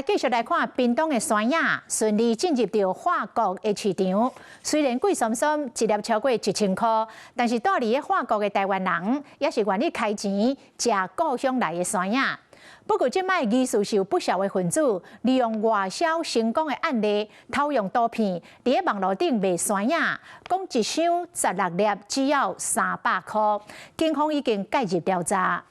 繼續來看屏東的山葉順利進入著法國的市場。雖然貴桑桑一粒超過1000箍，但是蹛佇咧法國的台灣人也是願意開錢食故鄉來的山葉。不過，這擺疑似是有不肖的分子利用外銷成功的案例，偷用圖片，佇咧網路頂賣山葉，講一箱16粒只要300箍，警方已經介入調查。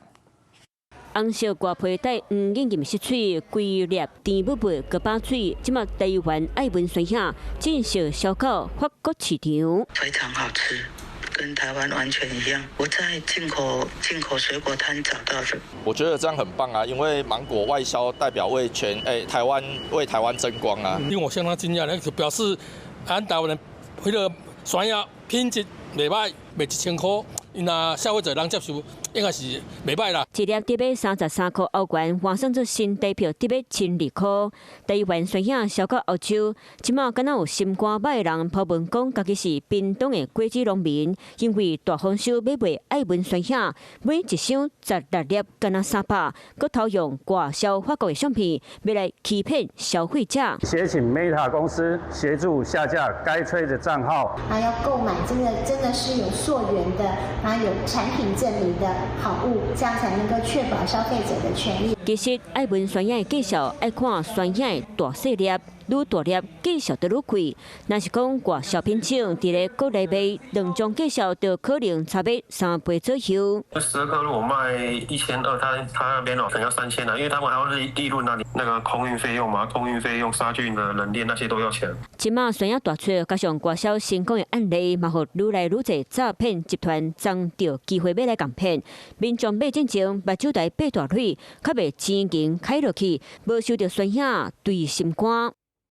紅色外皮帶黃硬硬色水，規粒甜蜜蜜、閣飽水。這馬台灣愛文酸葉正式銷到法國市場。非常好吃，跟台灣完全一樣。我在進口水果攤找到的。我覺得這樣很棒啊，因為芒果外銷代表為全台灣為台灣爭光啊。令我相當驚訝，就表示咱台灣的彼個山葉品質袂䆀，賣1000箍，𪜶若消費者能接受，應該是袂䆀啦。一粒得欲33箍歐元，換算做新台票得欲1200箍。台灣酸葉銷到歐洲，這馬敢若有心肝歹的人 po 文講，家己是屏東的果子農民，因為大豐收欲賣愛文酸葉，買一箱16粒，敢若300，閣偷用外銷法國的相片，欲來欺騙消費者。協請 Meta 公司協助下架該吹的賬號。啊，要購買真的真的是有溯源的，啊有產品證明的好物，這樣才能夠確保消費者的權益。其實愛文酸葉的介紹愛看酸葉大細粒，愈大粒介紹就愈貴。若是講外銷品種，佇咧國內賣兩種介紹，就可能差欲3倍左右。 12顆如果賣1200，他那邊哦可能要3000啦，因為他們還要利潤啊，那個空運費用嘛，空運費用、殺菌的冷鏈那些都要錢。這馬酸葉大出，加上外銷成功的案例，嘛予愈來愈濟詐騙集團爭著機會欲來共騙。民眾買進前目睭愛擘大蕊，較袂錢銀開落去，無收著酸葉對心肝。